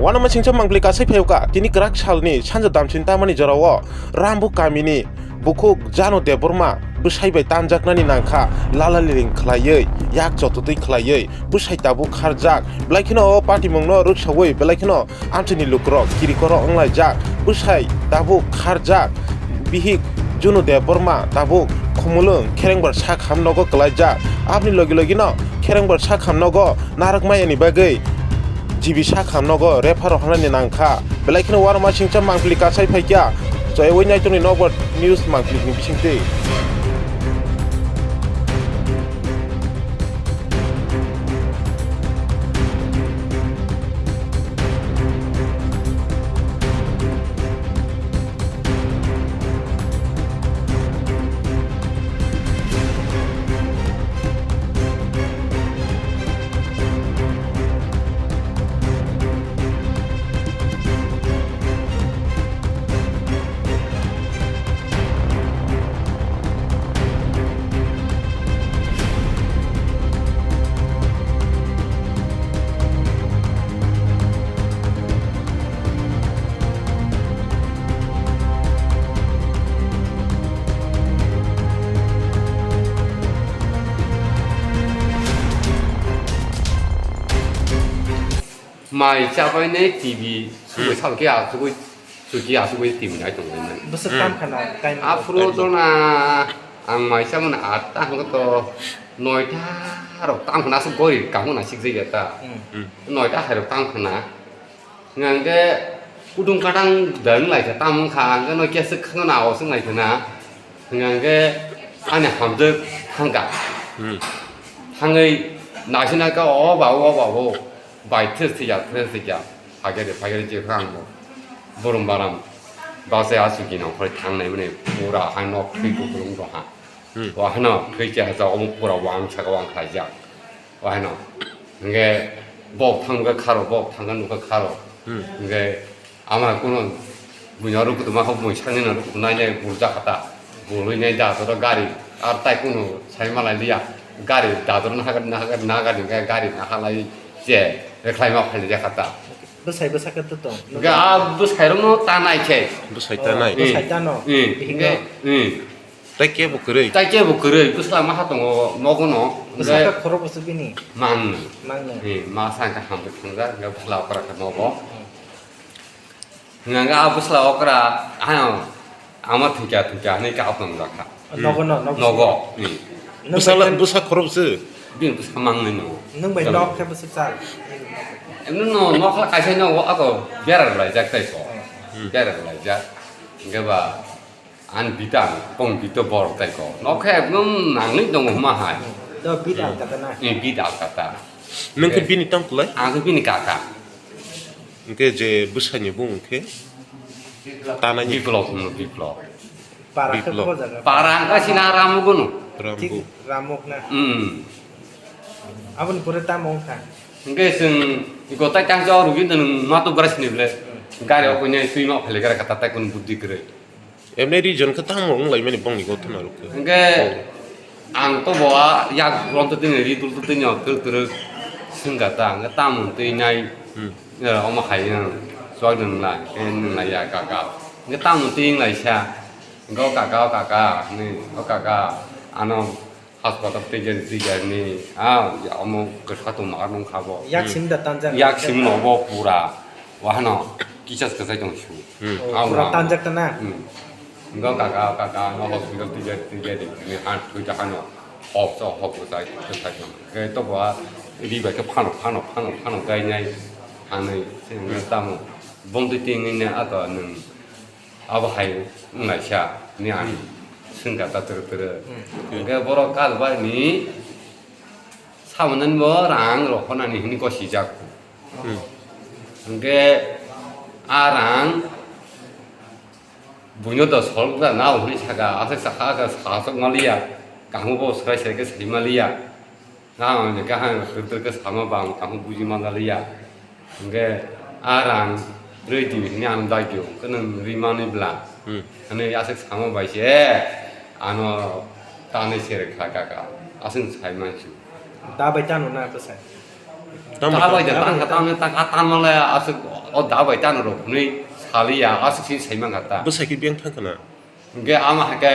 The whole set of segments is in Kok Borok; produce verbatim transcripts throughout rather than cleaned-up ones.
Uanama singcha mangpili kasai phaiyoka, tini kwrak salni sanja damsin tamani jorao Rambu kamini bukhuk Janu Debbarma bwsai bai tanjaknani nangkha, lala liring khlaiwi, yak chototwi khlaiwi, bwsai tabuk kharjak, belai kheno o patimungno rwksaui, belai kheno amchaini lukurok kirikoro wnglaijak, bwsai tabuk kharjak, bihik Junu Debbarma tabuk Khumulwng Kherengbar sakham nogo kwlaijak, aboni logi logino Kherengbar sakham nogo narwkmayani bagwi G B sakham nogo refer rok hwnani nangkha. Belai kheno uanama singcha mangpili kasai phaikha. Chaywi naitongni nokbar news mangpili ni bisingtwi. Mai chabainai T V sugwi Hmm. salkhe asugwi, chuki asugwi T V nai tonglaimani. Bwswk Hmm. tam khana kaimani. Aphuru Kaimani. Dona ang mai chamani atta hwnkhe to noita rok tam khana aswk gori kahuna sikjak ya ta. Hmm. Hmm. Noita hai rok tam khana. Hwnkhe kutung katang dang lai kha tam wngkha, hwnkhe no keswk khana aos wng lai khana. Hwnkhe ani hamjwk thangkha. Hmm. Thangwi naisina kha, "O ba, o ba, o." Bai thwk thwkya, thwk thwkya, phagere, phagere je kha ang bo. Borom baram, bachai aswk gina khoroi thangnai mani, pura hai nok thwi kuplung rok ha. Hmm. O hano thwi cha cha omo pura wang saka wang khlaijak. O hano, hwnkhe bok thang nukha kharo, bok thang nukha kharo. Hmm. Hwnkhe Ama kuno buino rwkutuma kha bui sanina rwkutu nai nai burjakha ta. Burwi nai dator gari ar tai kuno sai malai liya. Gari dator nahagari nahagari nahagari hwnkhe gari nahalai je rwkhlaima phailaijakha ta. Bwsai bwsakhe to tong. Hwnkhe a bwsairokno ta nai khe. Bwsai ta nai. Bwsai ta no. Hmm. Hwnkhe, hmm. Tai kebo kwrwi. Tai kebo kwrwi, bwsla maha tongo, nogo no. Bwsakhe khorok bwswk bini? Mangno. Mangno. Hmm, ma sangkhe hamjwk thangjak, hwnkhe bwsla okra khe nogo. Hmm. Hwnkhe a bwsla okra, ano, ama thwikya thwikya hwnwi kap nang jakha. Nogo no, nogo. Nogo. Hmm. Bwsala, bwsa khorokse. Bini bwsa mangnai nogo. Nwng bai nok khe bwswk chal. Emno no, nok kha kaisa nogo, ako bera rwlaijak tai so. Hmm. Bera rwlaijak. Hwnkhe ba, Ani bita ang, kong bita bor tai ko. Nok khe ekdom nangni tongo huma hai. Do bit al kata na. Ni bit al kata. Nung khe bini tang kulai? Ang khe bini kaka. Hwnkhe je bwsani bung khe tanani. Biplop hwno, Biplop. Para khe Biplop. Ko jaga. Para ang kha sina Ramuk no. Ramuk. Thik Ramuk na. Hmm. Aboni pore tamo wngkha. Hwnkhe chwng iko tai tang jao rwgwi nwng mato bwrasini ble. Hmm. Gari o koinai twi ma phaile gara kata tai kun buddi kwrwi. Emne region khe tamo wng laimani bongni gothono rwkhe. Hwnkhe ang to bo a yak ronto tini ri dul to tini o twrwk twrwk swngkha ta, hwnkhe tamo twi nai, hmm, eh, omo hai wng, chuak nwng lai, khe nwng lai ya kaka. Hwnkhe tamo twi wng lai sa, hwnkhe o kaka, o kaka, hwnwi, o kaka, ano Haspatal twijak twijak ni, ah, ya omo kwsa tongma nung kha bo. Yak simi da tanjak. Yak simi no bo pura. Wahano kisas kwsai tong su. Hmm. Oh, ah, pura wah. Tanjak ta na? Hmm. Ngo kaka, kaka, ngo hospital twijak twijak ni, ni han thui ta hano. Hok so, hok kwsai, kwsai tong. Ke to bo a, ri bai khe phano, phano, phano, phano gai nai. Hanai, se, hmm, tamo. Bong twi ting ni ne ato nung. Abo hai wnglaisa ni ang swngkha ta twrwk twrwk. Hmm. Hwnkhe borok kal bai ni samanani bo rang rok honani hwnwi gosijak. Hmm. Hwnkhe a rang buino do sol da nao hwnwi saka, aswk saka, aswk sasok maliya, kaham bo swrai swrai khe sai maliya. Kaham ni kaham twrwk twrwk khe sama ba ang tamo buji man liya. Hwnkhe a rang rwi di hwnwi ano dagio, hwnkhe nwng rimani bla. Hmm. Hwnwi aswk sama bai se ano tanwi sere kha kaka. Aswk sai mansu. Da bai tano na bwsai? Tamo Dabai ta? Da tangkha, tamo tangkha, tamo le aswk o dabai tano rok hwnwi saliya, aswk si sai mangkha ta. Bwsai khe biyang thangkha na? Hwnkhe ama hai khe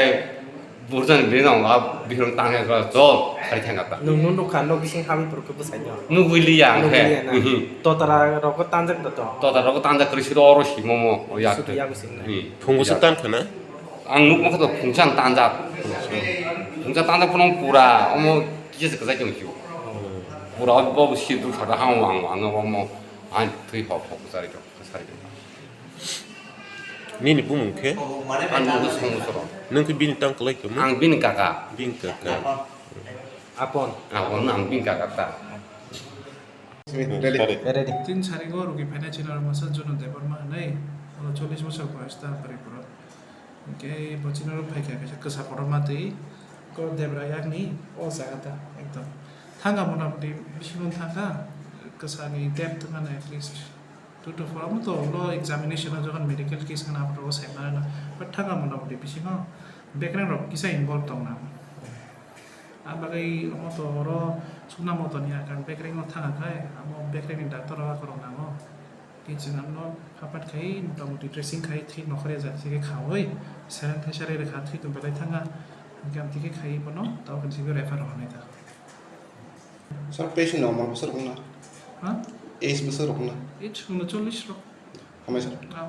burjani bini nang a bihirong tangkha khe chol sari thangkha ta. Nwng nung nukha, nok bising habwi phuru khe bwsai no. Nugwi liya hwnkhe. Nugwi liya na. Mhm. Totara rok tanjak da to. Tota rok tanjak kwrwi siro oro simo mo o yak. Sudu yago sing na. Hmm. Phungo se tangkha na? Ang nuk mokha to phungsa ang tanjak. Phungsa tanjak phano pura omo kisa se kwchai tong sio. Pura bo si duk sada hang wang wang omo ang thwi hok hok sari tong, sari tong. Nini bumung khe? Ang nuk song soro. Nung khe bini tang kwlai khe mo? Ang bini kaka. Bini kaka. Apon. Apon ang bini kaka ta. Ready. Ready. Tin sarigo rugi phaina chini oro masa Juno Debbarma hwnwi, uno chollish bosor boyos ta Tripura. Hwnkhe bo chini oro phaikha kaisa kwsa kotorma twi, ko Debra yakni o jaga ta ekdom. Thangkha motamoti bisingo thangkha kwsani depth wngkha na at least two to four, omo to ulo examination o jokhon medical case wngkha na aphuru o sai mano na. But thangkha motamoti bisingo bekreng rok kisa involve tongna. Ang bagwi omo to oro sukna motoni akan bekreng no thangkha khai, amo bekreng ni doctor rok akorok nango. Tei chwng ano phapat khai motamoti dressing khai thwi nokhorya jat se khe khaui saran thaisa rwi rwkha thwi tong belai thangkha. Hwnkhe amtwi khe khai bono tei khe simi refer rw hwnwi ta. Sir, patient rok omo bwswk wngna? Ha? Age bwswk rok wngna? Age wngna chollish rok. Hamai sir. Ah.